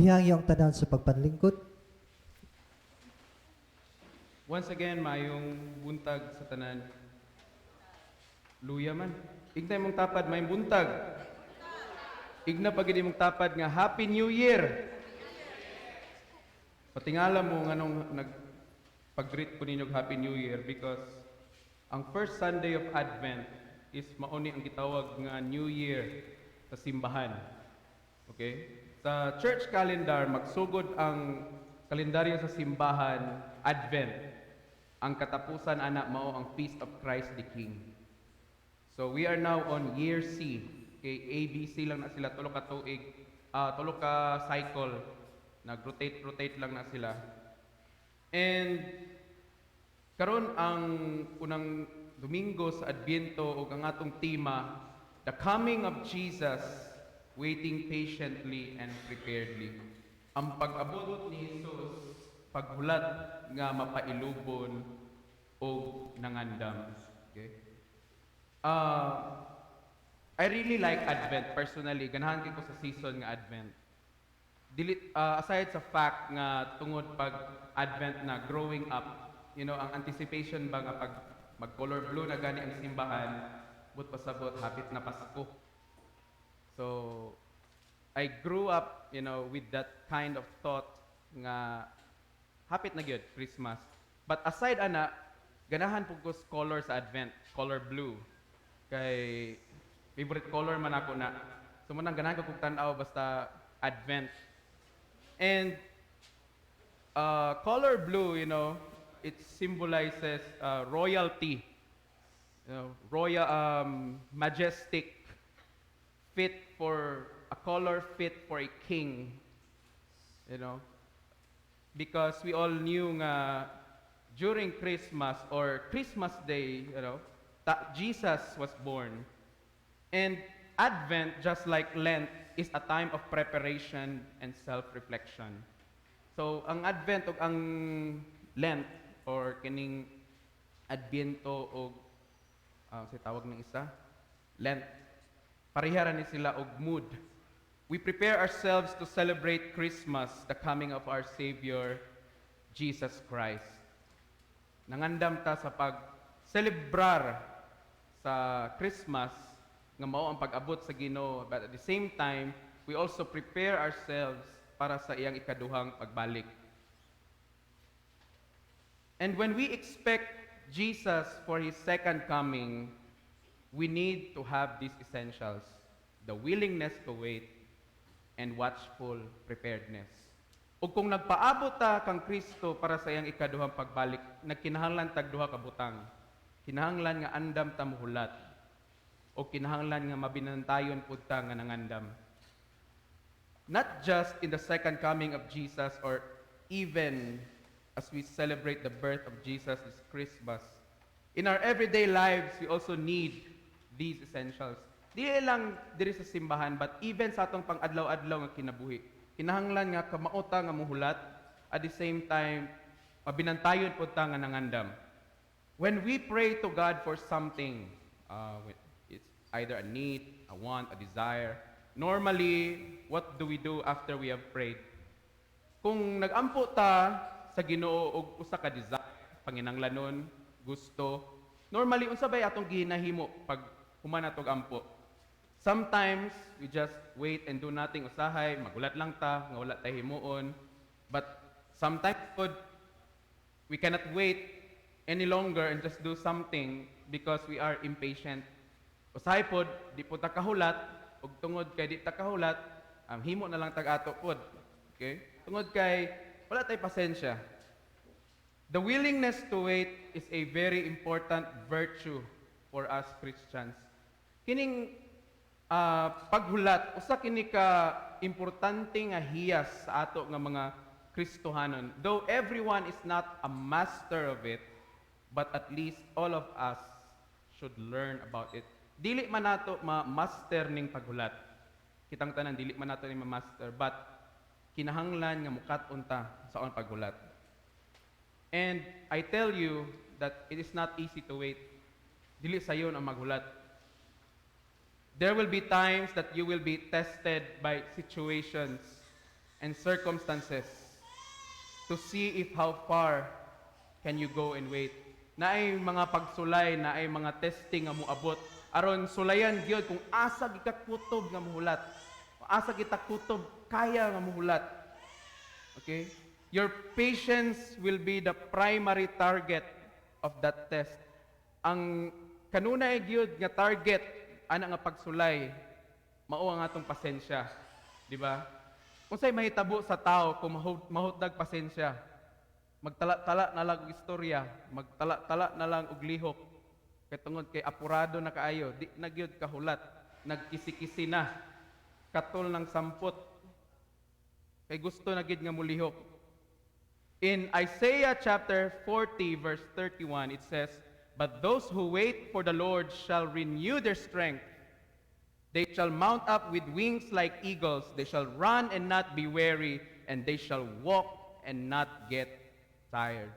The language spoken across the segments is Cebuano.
Gihangyo ang tanan sa pagpanlingkod. Once again, maayong buntag sa tanan. Luya man. Igna imong tapad, maayong buntag. Igna pa gid imong tapad nga Happy New Year. Patingala mo nganong nag pag-greet ko ninyo og Happy New Year, because ang first Sunday of Advent is mao ni ang gitawag nga New Year sa simbahan. Okay? Sa church calendar, magsugod ang kalendaryo sa simbahan Advent. Ang katapusan ana mao ang Feast of Christ the King. So we are now on year C. Okay, A, B, C lang na sila, tulo ka tuig, tulo ka cycle. Nag-rotate rotate lang na sila. And karon ang unang Domingo sa Adbyento ug ang atong tema, "The Coming of Jesus, Waiting Patiently and Preparedly." Ang pag-abot ni Jesus, paghulat nga mapailubon og nangandam. Okay? I really like Advent personally. Ganahan kay ko sa season nga Advent. Dili aside sa fact nga tungod pag Advent na growing up, ang anticipation ba nga pag mag color blue na gani ang simbahan, but pasabot hapit na Pasko. So I grew up with that kind of thought nga hapit na gyud Christmas. But aside ana, ganahan pud ko sa color sa Advent, color blue. Kay favorite color man ako na. So mao nang ganahan ko kog tan-aw basta Advent. And color blue, it symbolizes royalty. Royal, majestic, fit for a color fit for a king. Because we all knew nga during Christmas or Christmas Day, Jesus was born. And Advent, just like Lent, is a time of preparation and self-reflection. So, ang Advent ug ang Lent or kining Adbyento og sa tawag ng isa, Lent. Pareha ra ni sila og mood. We prepare ourselves to celebrate Christmas, the coming of our Savior, Jesus Christ. Nangandam ta sa pag-celebrar sa Christmas nga mao ang pag-abot sa Ginoo, but at the same time we also prepare ourselves para sa iyang ikaduhang pagbalik. And when we expect Jesus for his second coming, we need to have these essentials: the willingness to wait and watchful preparedness. Ug kung nagpaabot ta kang Kristo para sa iyang ikaduhang pagbalik, nagkinahanglan tag duha ka butang. Kinahanglan nga andam ta mohulat o kinahanglan nga mabinantayon pud ta nga nangandam. Not just in the second coming of Jesus or even as we celebrate the birth of Jesus this Christmas. In our everyday lives, we also need these essentials. Di lang diri sa simbahan, but even sa atong pang-adlaw-adlaw nga kinabuhi. Kinahanglan nga kamao ta nga muhulat, at the same time, mabinantayon pud ta nga nangandam. When we pray to God for something, it's either a need, a want, a desire. Normally, what do we do after we have prayed? Kung nagampo ta sa Ginoo og usa ka desire, panginanglanon, gusto, normally unsa bay atong ginahimo pag human natog ampo? Sometimes we just wait and do nothing usahay, maghulat lang ta nga wala tay himuon. But sometimes pod we cannot wait any longer and just do something because we are impatient. Usahay pod di pod ta kahulat ug tungod kay di ta kahulat, himo na lang tag ato pod. Okay? Tungod kay wala tay pasensya. The willingness to wait is a very important virtue for us Christians. Kining paghulat, usa kini ka importante nga hiyas sa ato nga mga Kristohanon. Though everyone is not a master of it, but at least all of us should learn about it. Dili man nato ma-master ning paghulat. Kitang tanan dili man nato ni ma-master, but kinahanglan nga mukat-on ta sa on paghulat. And I tell you that it is not easy to wait. Dili sayon ang maghulat. There will be times that you will be tested by situations and And circumstances to see if how far can you go and wait. Naay mga pagsulay, naay mga testing nga moabot aron sulayan gyud kung asa gika kutob nga muhulat. Kung asa kita kutob kaya nga muhulat. Okay? Your patience will be the primary target of that test. Ang kanunay gyud nga target ana nga pagsulay mao ang atong pasensya, di ba? Unsay mahitabo sa tao kung mahutdag pasensya? Magtala-tala na lang og istorya, magtala-tala na lang og lihok. Kay tungod kay apurado na kaayo, di na gyud kahulat, nagkisi-kisi na. Katol ng sampot. Kay gusto na gyud nga mulihok. In Isaiah chapter 40 verse 31, it says, "But those who wait for the Lord shall renew their strength. They shall mount up with wings like eagles. They shall run and not be weary, and they shall walk and not get tired."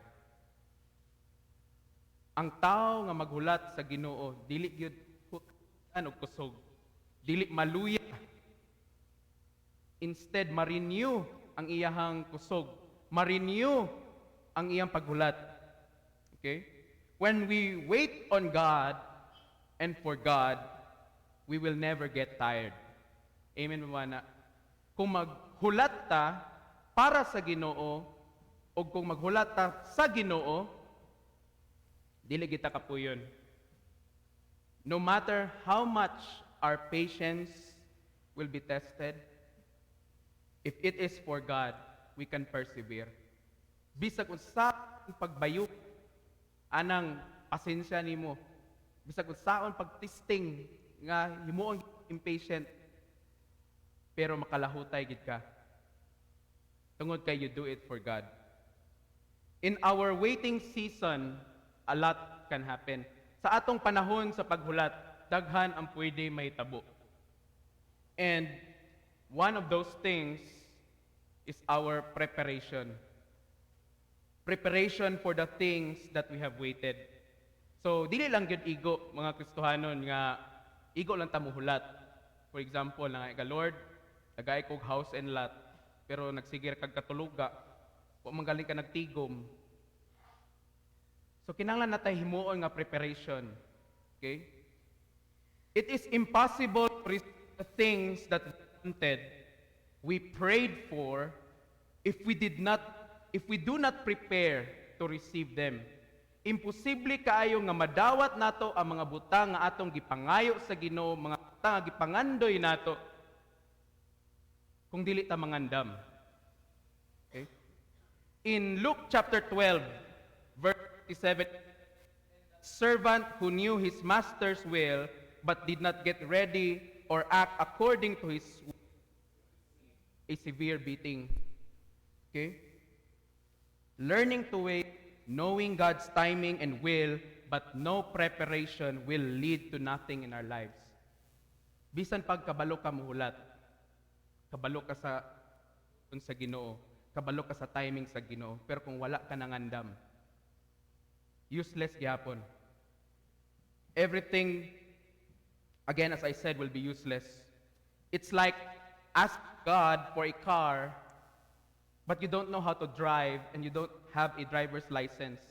Ang tao nga maghulat sa Ginoo, dili gyud hutan og kusog. Dili maluya. Instead, ma-renew ang iyahang kusog. Ma-renew ang iyang paghulat. Okay? When we wait on God and for God, we will never get tired. Amen ba na? Kung maghulat ta para sa Ginoo o kung maghulat ta sa Ginoo, dili kita kapuyon. No matter how much our patience will be tested, if it is for God, we can persevere. Bisag unsa pagbayo anang pasensya nimo, bisag unsaon pagtesting nga himuon impatient, pero makalahutay gid ka. Tungod kay you do it for God. In our waiting season, a lot can happen. Sa atong panahon sa paghulat, daghan ang pwede mahitabo. And one of those things is our preparation. Preparation for the things that we have waited. So, dili lang gyud igo, mga Kristohanon, nga igo lang ta muhulat. For example, nga ka, "Lord, tagay kog house and lot," pero nagsige ra kag katuluga, wa man galing ka nagtigom. So kinahanglan na tay himuon nga preparation. Okay? It is impossible to receive the things that we wanted, we prayed for, if we do not prepare to receive them. Imposible kaayo nga madawat nato ang mga butang nga atong gipangayo sa Ginoo, mga butang nga gipangandoy nato kung dili ta mangandam. Okay? In Luke chapter 12, verse 57, "Servant who knew his master's will but did not get ready or act according to his will, a severe beating." Okay? Learning to wait, knowing God's timing and will, but no preparation will lead to nothing in our lives. Bisan pag kabalo ka muhulat, kabalo ka sa Ginoo, kabalo ka sa timing sa Ginoo, pero kung wala ka nangandam, useless gyapon. Everything, again, as I said, will be useless. It's like ask God for a car, but you don't know how to drive and you don't have a driver's license.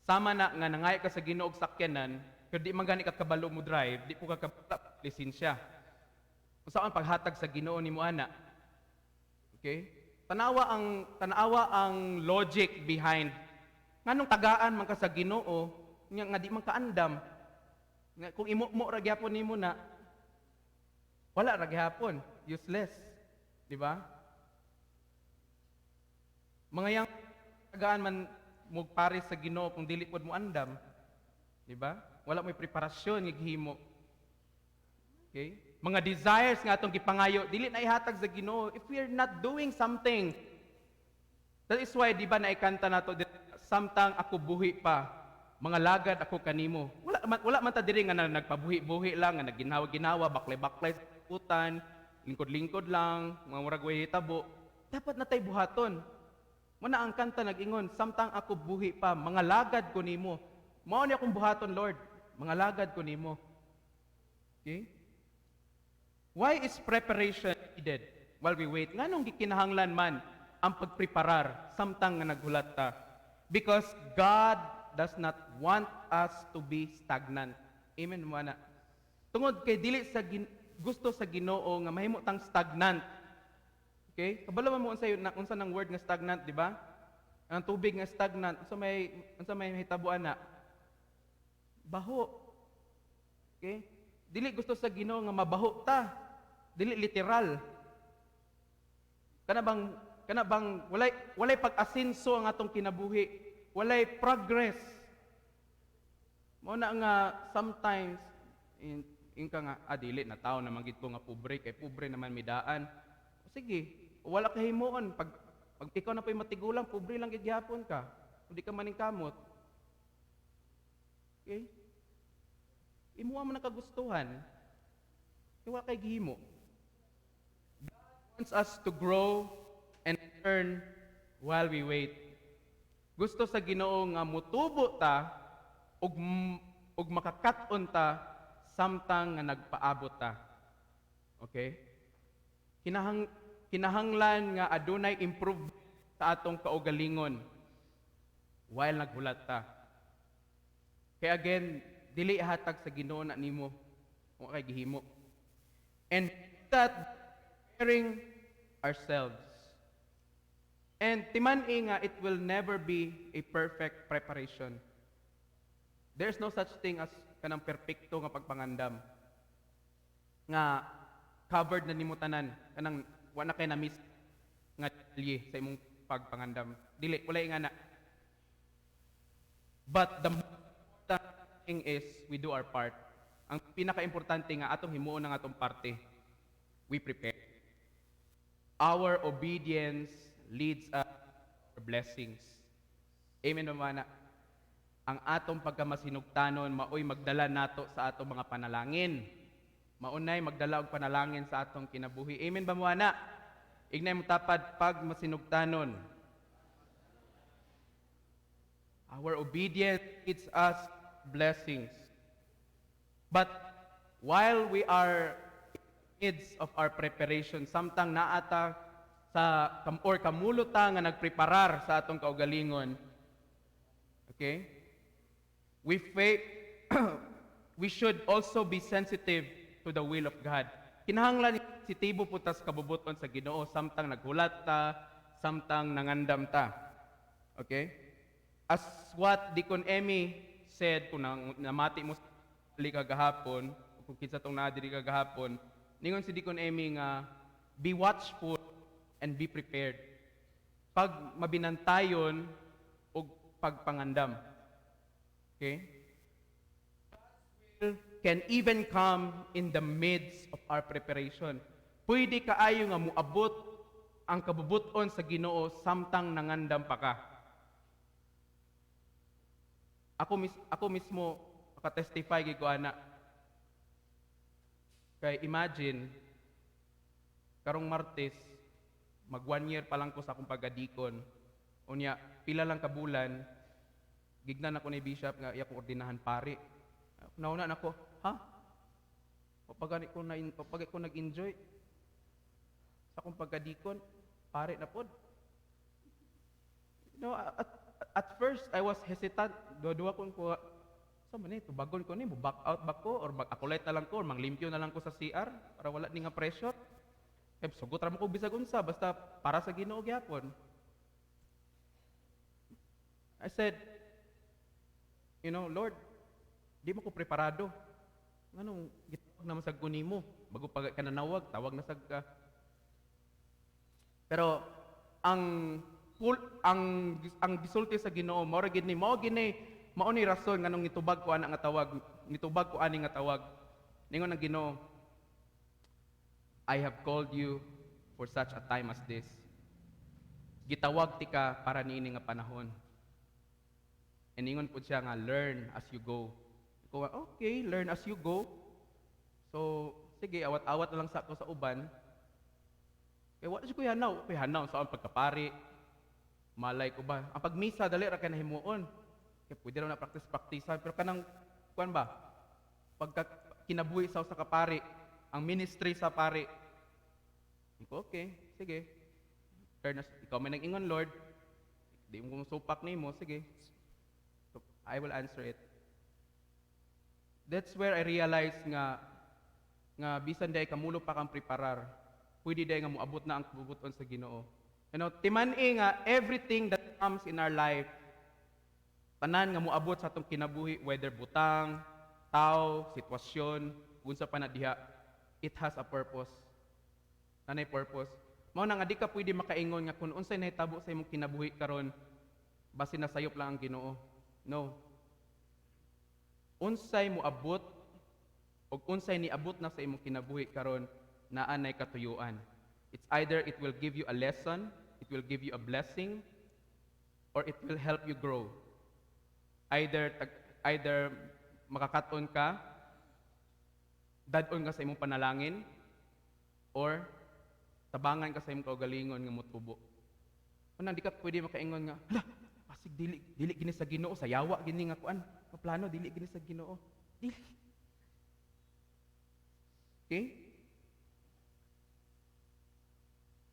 Sama na nga nangayo ka sa Ginoo og sakyanan, pero di man gani ka kabalo mo drive, di po ka kabalo lisensya. Unsaon paghatag sa Ginoo nimo ana? Okay? Tanawa ang logic behind nganong tagaan man ka sa Ginoo nga di man kaandam. Nga kung imo mo ra gyapon nimo na, wala ra gyapon, useless. Di ba? Mga yang tagaan man mo pare sa Ginoo kung dili pod mo andam. Di ba? Wala mo'y preparasyon nga gihimo. Okay? Mga desires nga atong gipangayo, dili na ihatag sa Ginoo if we are not doing something. That is why, di ba, naikanta nato, "Samtang ako buhi pa, mangalagad ako kanimo." Wala man ta diri nga na nagpabuhi-buhi lang, nga nagginhawa-ginawa, baklay-baklay sa utan, lingkod-lingkod lang, mga murag way hitabo. Dapat na tay buhaton. Muna ang kanta nag-ingon, "Samtang ako buhi pa, mangalagad ko nimo." Mao ni akong buhaton, Lord. Mangalagad ko nimo. Okay? Why is preparation needed when While we wait, nganong gikinahanglan man ang pagpreparar samtang nga naghulat ta? Because God does not want us to be stagnant. Amen mo na. Tungod kay dili gusto sa Ginoo nga mahimo tang stagnant. Okay? Kabalo man mo unsa nang word nga stagnant, di ba? Ang tubig nga stagnant, unsa may hitabuan na? Baho. Okay? Dili gusto sa Ginoo nga mabaho ta. Dili literal. Kana bang walay pag-asenso ang atong kinabuhi, walay progress. Mao na nga sometimes in ka nga, "Ah, dili na tao naman gid ko nga pobre kay pobre naman midaan." Sige, wala ka himuon pag ikaw na po'y matigulang, pobre lang gid gihapon ka. Hindi ka maning kamot. Okay? Imuha mo na kagustuhan. Kay wala kay gihimo. God wants us to grow and learn while we wait. Gusto sa Ginoo nga mutubo ta ug makakat-on ta samtang nga nagpaabot ta. Okay? Kinahanglan nga adunay improve sa atong kaugalingon while naghulat ta. Kaya again, dili hatag sa Ginoo na nimo kung kay gihimo. And that preparing ourselves. And timan-i nga it will never be a perfect preparation. There's no such thing as kanang perpekto nga pagpangandam. Nga covered na nimo tanan, kanang wa na kay na-miss nga detalye sa imong pagpangandam. Dili, wala nga na. But the important thing is we do our part. Ang pinaka-importante nga atong himuon ang atong parte. We prepare. Our obedience leads us to blessings. Amen ba na? Ang atong pagkamasinugtanon maoy magdala nato sa atong mga panalangin. Maunay magdala og panalangin sa atong kinabuhi. Amen ba mo ana? Ignay mo tapad, pag masinugtanon. Our obedience leads us blessings. But while we are in the midst of our preparation, samtang naata sa or kamulo ta nga nagpreparar sa atong kaugalingon, okay? We should also be sensitive to the will of God. Kinahanglan sensitibo po tas kabubuton sa Ginoo samtang naghulat ta, samtang nangandam ta. Okay? As what Deacon Emmy said, kung namati mo sa kagahapon, kung kinsa tong naa diri kagahapon, ningon si Deacon Emmy nga be watchful and be prepared. Pag mabinantayon og pagpangandam. Okay? Will can even come in the midst of our preparation. Pwede kaayo nga muabot ang kabubuton sa Ginoo samtang nangandam pa ka. Ako mismo maka-testify gyud ko ana. Kay imagine, karong Martes mag one year pa lang ko sa akong pagkadikon. Unya pila lang ka bulan gignan ako ni bishop nga iya ko ordinahan pari. Nauna nako, ha? Pag ko nag-enjoy sa akong pagkadikon, pare na pod. At first I was hesitant. Duha-duha ko ko sa man eh, tubagon ko ni, mo back out ba ko or mag-acolyte na lang ko or manglimpyo na lang ko sa CR para wala ni nga pressure. Eh, sugot ra mo ko bisag unsa basta para sa Ginoo gyapon. I said, "Lord, di mo ko preparado. Nganong gitawag naman sa nimo? Bago pa ka nanawag, tawag na sad ka." Pero ang gisulti sa Ginoo mao ra gid ni mao gid ni mao ni rason nganong nitubag ko ana nga tawag, nitubag ko ani nga tawag. Ningon ang Ginoo, "I have called you for such a time as this." Gitawag tika para niini nga panahon. And ningon po siya nga learn as you go. Ko, okay, learn as you go. So, sige, awat-awat na lang sa ako sa uban. Kay wa siya ko hanaw, kay hanaw sa akong pagkapari. Malay ko ba? Ang pagmisa dali ra kay nahimuon. Kay pwede ra na practice praktisan, pero kanang kuan ba? Pagka kinabuhi sa usa ka pari, ang ministry sa pari, Ko, "Okay, sige. Fairness, ikaw may nag-ingon, Lord. Di mo supak nimo, sige. So, I will answer it." That's where I realized nga bisan diay kamulo pa kang preparar, pwede diay nga moabot na ang kabubut-on sa Ginoo. Timan-i nga everything that comes in our life, tanan nga moabot sa atong kinabuhi, whether butang, tao, sitwasyon, unsa pa na diha, it has a purpose. Naa nay purpose. Mao na nga di ka pwede makaingon nga kung unsay nahitabo sa imong kinabuhi karon, basin nasayop lang ang Ginoo. No. Unsay moabot og unsay niabot na sa imong kinabuhi karon, naa nay katuyuan. It's either it will give you a lesson, it will give you a blessing, or it will help you grow. Either makakaton ka, dad-on ka sa imong panalangin, or tabangan ka sa imong kaugalingon nga motubo. Unang di ka pwede makaingon nga, "Hala, basig dili gini sa Ginoo, sa yawa gini nga kuan, nga plano, dili gini sa Ginoo." Dili. Okay?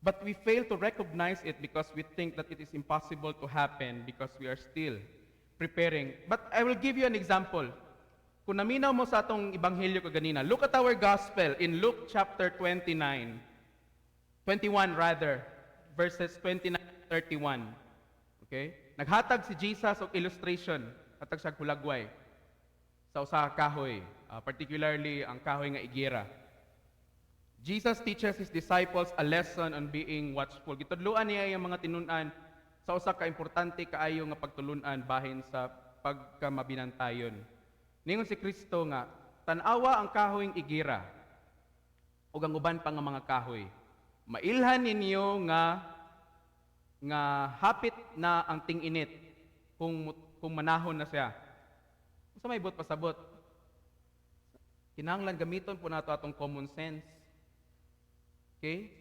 But we fail to recognize it because we think that it is impossible to happen because we are still preparing. But I will give you an example. Kung naminaw mo sa atong ebanghelyo kaganina, look at our gospel in Luke chapter 29, 21 rather, verses 29 to 31. Okay? Naghatag si Jesus og illustration, hatag siya hulagway sa usa ka kahoy, particularly ang kahoy nga igera. Jesus teaches his disciples a lesson on being watchful. Gitudloan niya ang mga tinun-an sa usa ka importante kaayo nga pagtulunan bahin sa pagkamabinantayon. Ningon si Kristo nga, "Tan-awa ang kahoyng igera ug ang uban pa nga mga kahoy. Mailhan ninyo nga hapit na ang ting-init kung manahon na siya." Unsa may buot pasabot? Kinahanglan gamiton po nato atong common sense. Okay?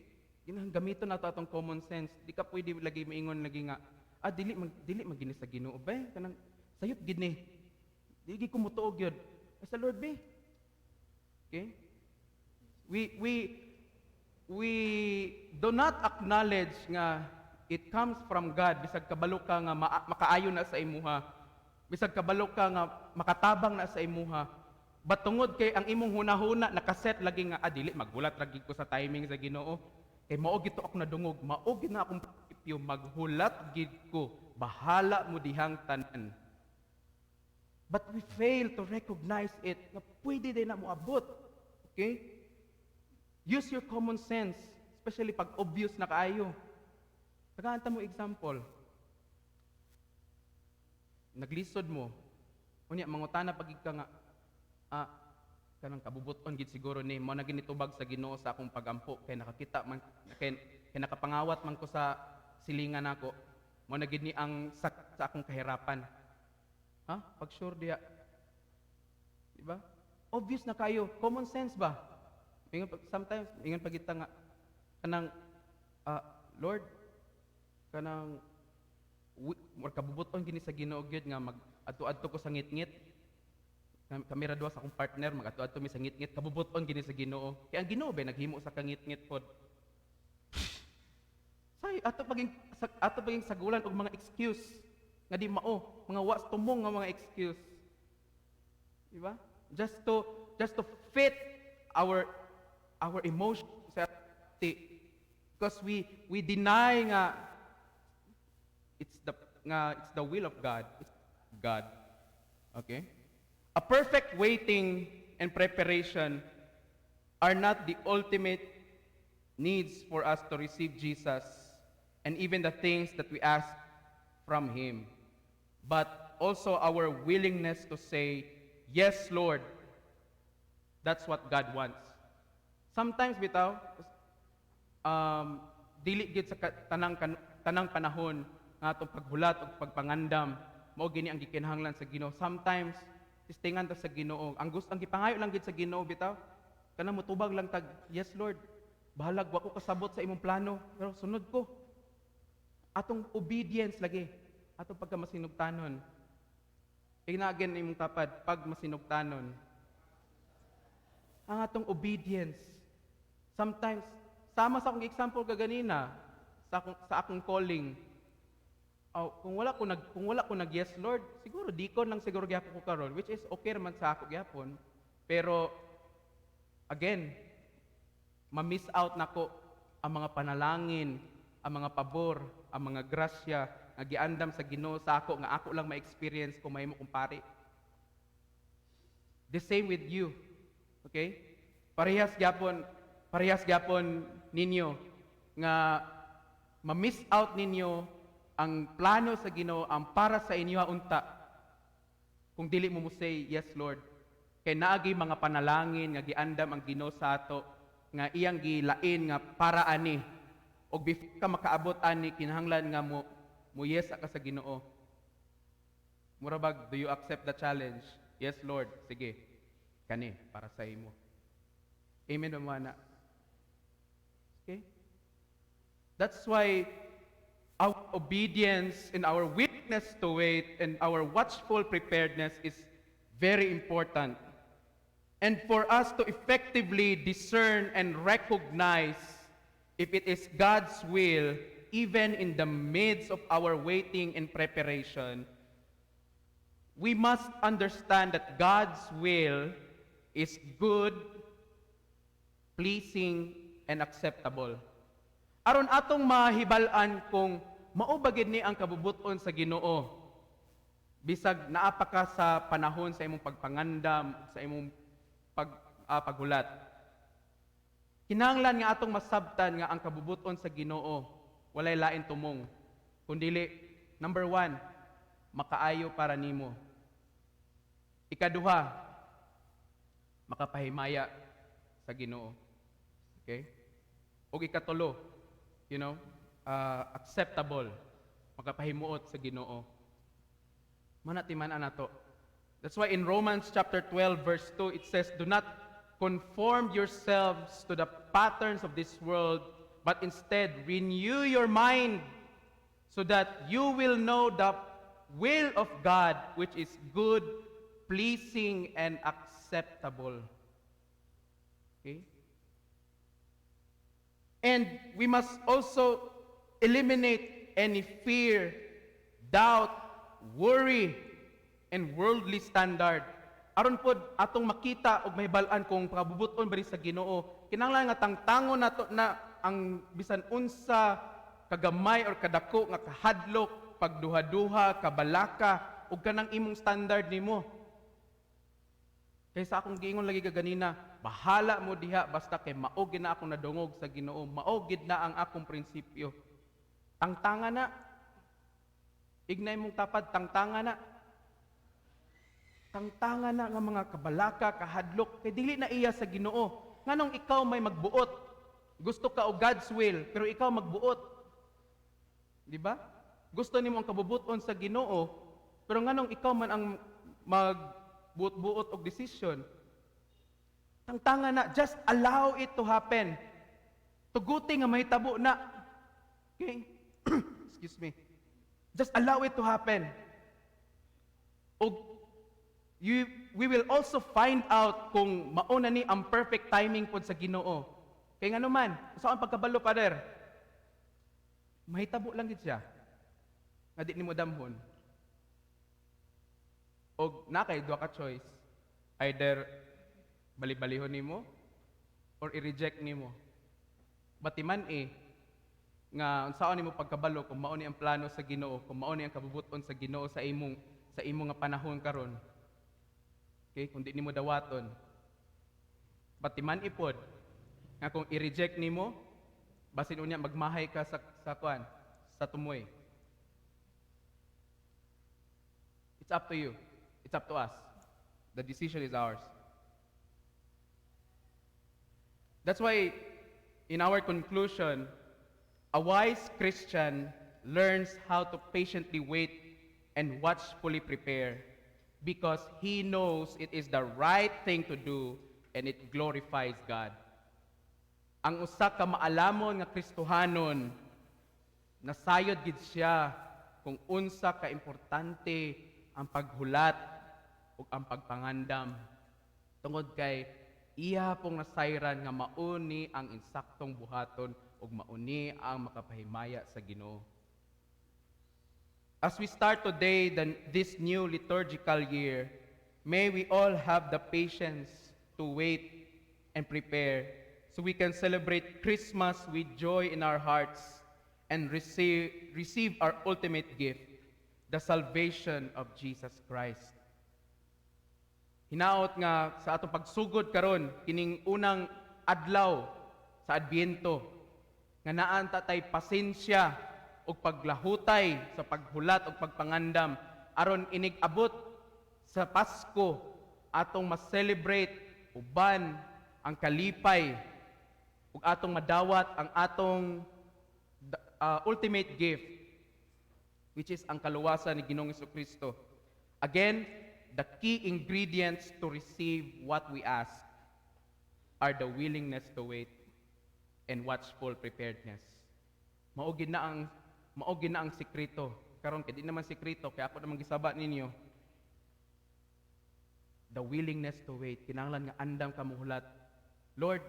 Kinahanglan gamiton nato atong common sense. Di ka pwede lagi maingon lagi nga, "Ah, dili man gini sa Ginoo ba, kanang sayop gid ni. Di gid ko motuo gyud. Ay, sa Lord be." Okay? We do not acknowledge nga it comes from God bisag kabalo ka nga makaayo na sa imuha. Bisag kabalo ka nga makatabang na sa imuha. But tungod kay ang imong hunahuna nakaset lagi nga, "Ah, dili, maghulat lagi ko sa timing sa Ginoo. Kay mao gito ako nadungog, mao gid na akong prinsipyo, maghulat gid ko. Bahala mo dihang tanan." But we fail to recognize it nga pwede din na moabot. Okay? Use your common sense, especially pag obvious na kaayo. Tagaan ta mo example. Naglisod mo. Unya mangutana pagid ka nga, "Ah, kanang kabubuton gid siguro ni mo na ginitubag sa Ginoo sa akong pagampo kay nakakita man kay nakapangawat man ko sa silingan nako, mo na gid ni ang sa akong kahirapan." Ha? Pag sure diya. Di ba? Obvious na kayo, common sense ba? Ingon sometimes ingon pa kita nga kanang, "Ah, Lord, kanang or kabubuton gini sa Ginoo gyud nga mag adto-adto ko sa ngitngit. Kami ra duha sa akong partner, mag-adto-adto mi sa ngitngit, kabubuton gini sa Ginoo." Kay ang Ginoo ba naghimo sa kangitngit pod? Say ato paging sagulan og mga excuse nga di mao, mga was tumong nga mga excuse. Di ba? Just to fit our emotions because we deny nga it's the will of God. It's God. Okay? A perfect waiting and preparation are not the ultimate needs for us to receive Jesus and even the things that we ask from Him, but also our willingness to say, "Yes, Lord." That's what God wants. Sometimes, bitaw, dili gid sa tanang panahon nga atong paghulat o pagpangandam mao gini ang gikinahanglan sa Ginoo. Sometimes testingan ta sa Ginoo. Ang gusto, ang gipangayo lang gid sa Ginoo bitaw, kanang mutubag lang tag, "Yes, Lord. Bahalag wa ko kasabot sa imong plano, pero sunod ko." Atong obedience lagi, atong pagkamasinugtanon. Ingna again imong tapad, pag masinugtanon. Ang atong obedience. Sometimes Sama sa akong example kaganina, sa akong calling. Oh, kung wala ko nag "Yes, Lord," siguro deacon lang siguro gyapon ko karon, which is okay man sa ako gyapon. Pero again, ma-miss out nako ang mga panalangin, ang mga pabor, ang mga grasya nga giandam sa Ginoo sa ako nga ako lang ma-experience kung mahimo kong pari. The same with you. Okay? Parehas gyapon ninyo nga ma-miss out ninyo ang plano sa Ginoo ang para sa inyo unta kung dili mo mo say, "Yes, Lord." Kay naagi mga panalangin nga giandam ang Ginoo sa ato nga iyang gilain nga para ani, og before ka makaabot ani, kinahanglan nga mo mo yes ka sa Ginoo. Mura bag, do you accept the challenge? "Yes, Lord." Sige. Kani para sa imo. Amen ba na? Okay? That's why our obedience and our willingness to wait and our watchful preparedness is very important. And for us to effectively discern and recognize if it is God's will, even in the midst of our waiting and preparation, we must understand that God's will is good, pleasing, and acceptable. Aron atong mahibal-an kung mao ba gid ni ang kabubuton sa Ginoo, bisag naa pa ka sa panahon sa imong pagpangandam, sa imong paghulat. Kinahanglan nga atong masabtan nga ang kabubuton sa Ginoo walay lain tumong kundili, number one, makaayo para nimo. Ikaduha, makapahimaya sa Ginoo. Okay? Ug ikatulo, acceptable, makapahimuot sa Ginoo. Mana timan nato. That's why in Romans chapter 12 verse 2 it says, "Do not conform yourselves to the patterns of this world, but instead renew your mind so that you will know the will of God, which is good, pleasing, and acceptable." Okay? And we must also eliminate any fear, doubt, worry, and worldly standard. Aron pod atong makita ug mahibal-an kung kabubuton ba rin sa Ginoo, kinahanglan nga tangtangon nato na ang bisan unsa kagamay or kadako nga kahadlok, pagduha-duha, kabalaka ug kanang imong standard nimo. Kay sa akong giingon lagi kaganina, bahala mo diha basta kay mao gid na akong nadungog sa Ginoo, mao gid na ang akong prinsipyo. Tangtanga na. Ignay mong tapad, tangtanga na. Tangtanga na nga mga kabalaka, kahadlok, kay dili na iya sa Ginoo. Nganong ikaw may magbuot? Gusto ka og God's will, pero ikaw magbuot. Di ba? Gusto nimo ang kabubuton sa Ginoo, pero nganong ikaw man ang magbuot-buot og decision? Tangtanga na, just allow it to happen. Tuguti nga mahitabo na. Okay? Excuse me. Just allow it to happen. Og we will also find out kung mao na ni ang perfect timing pod sa Ginoo. Kay ngano man, sa ang pagkabalo, Father, mahitabo lang gid siya nga di nimo damhon. Og na kay duha ka choice. Either bali-balihon nimo or i-reject nimo. Batiman eh nga unsaon nimo pagkabalo kung mao ni ang plano sa Ginoo, kung mao ni ang kabubuton sa Ginoo sa imong nga panahon karon? Okay, kung di nimo dawaton. Batiman ipod nga kung i-reject nimo, basin unya magmahay ka sa kuan, sa tumoy. It's up to you. It's up to us. The decision is ours. That's why in our conclusion, a wise Christian learns how to patiently wait and watchfully prepare because he knows it is the right thing to do and it glorifies God. Ang usa ka maalamon nga Kristohanon, nasayod gid siya kung unsa ka importante ang paghulat ug ang pagpangandam tungod kay Iya pong nasayran nga mauni ang insaktong buhaton ug mauni ang makapahimaya sa Ginoo. As we start today this new liturgical year, may we all have the patience to wait and prepare so we can celebrate Christmas with joy in our hearts and receive our ultimate gift, the salvation of Jesus Christ. Hinaot nga sa atong pagsugod karon kining unang adlaw sa Adbyento nga naa unta tay pasensya ug paglahutay sa paghulat ug pagpangandam aron inig abot sa Pasko, atong ma-celebrate uban ang kalipay ug atong madawat ang atong ultimate gift, which is ang kaluwasan ni Ginoong Kristo. Again, the key ingredients to receive what we ask are the willingness to wait and watchful preparedness. Mao gid na ang sekreto. Karon kay di naman sekreto kay ako naman gisaba ninyo. The willingness to wait. Kinahanglan nga andam ka muhulat. "Lord,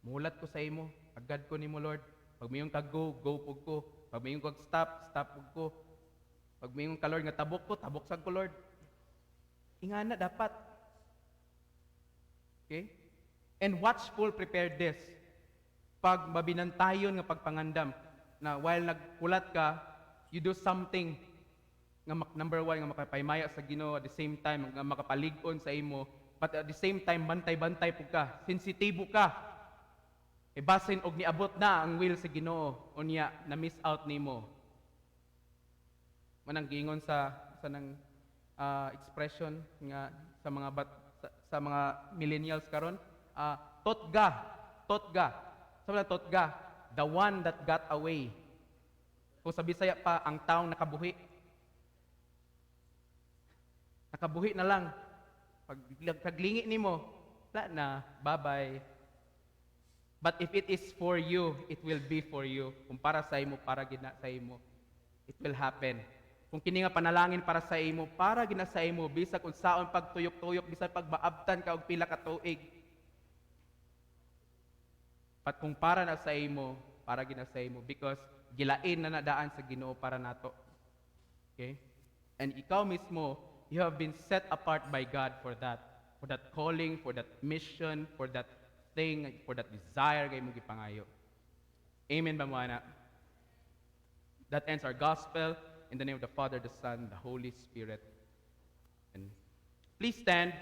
muhulat ko sa imo. Agad ko nimo, Lord. Pag moingon ka go, go pud ko. Pag moingon ka stop, stop pud ko. Pag moingon ka, Lord, nga tabok ko, tabok sad ko, Lord." Ingana dapat. Okay? And watchful preparedness. Pag mabinantayon nga pagpangandam na while naghulat ka, you do something nga number one, nga makapahimaya sa Ginoo, at the same time nga makapalig-on sa imo, but at the same time bantay-bantay pud ka, sensitibo ka. E basin og niabot na ang will sa Ginoo, unya na miss out nimo. Manang giingon sa nang expression nga sa mga bat, sa mga millennials karon, totga, totga. Sa mga totga, the one that got away. Kung sa Bisaya pa, ang taong nakabuhi. Nakabuhi na lang. Pag paglingi nimo, wala na, bye-bye. But if it is for you, it will be for you. Kung para sa imo, para gid na sa imo. It will happen. Kung kini nga panalangin para sa imo, para gid na sa imo, bisag unsaon pagtuyok-tuyok, bisag pagmaabtan ka og pila ka tuig. But kung para na sa imo, para gid na sa imo because gilain na nadaan sa Ginoo para nato. Okay? And ikaw mismo, you have been set apart by God for that. For that calling, for that mission, for that thing, for that desire kay imong gipangayo. Amen ba mo ana? That ends our gospel. In the name of the Father, the Son, the Holy Spirit. And please stand.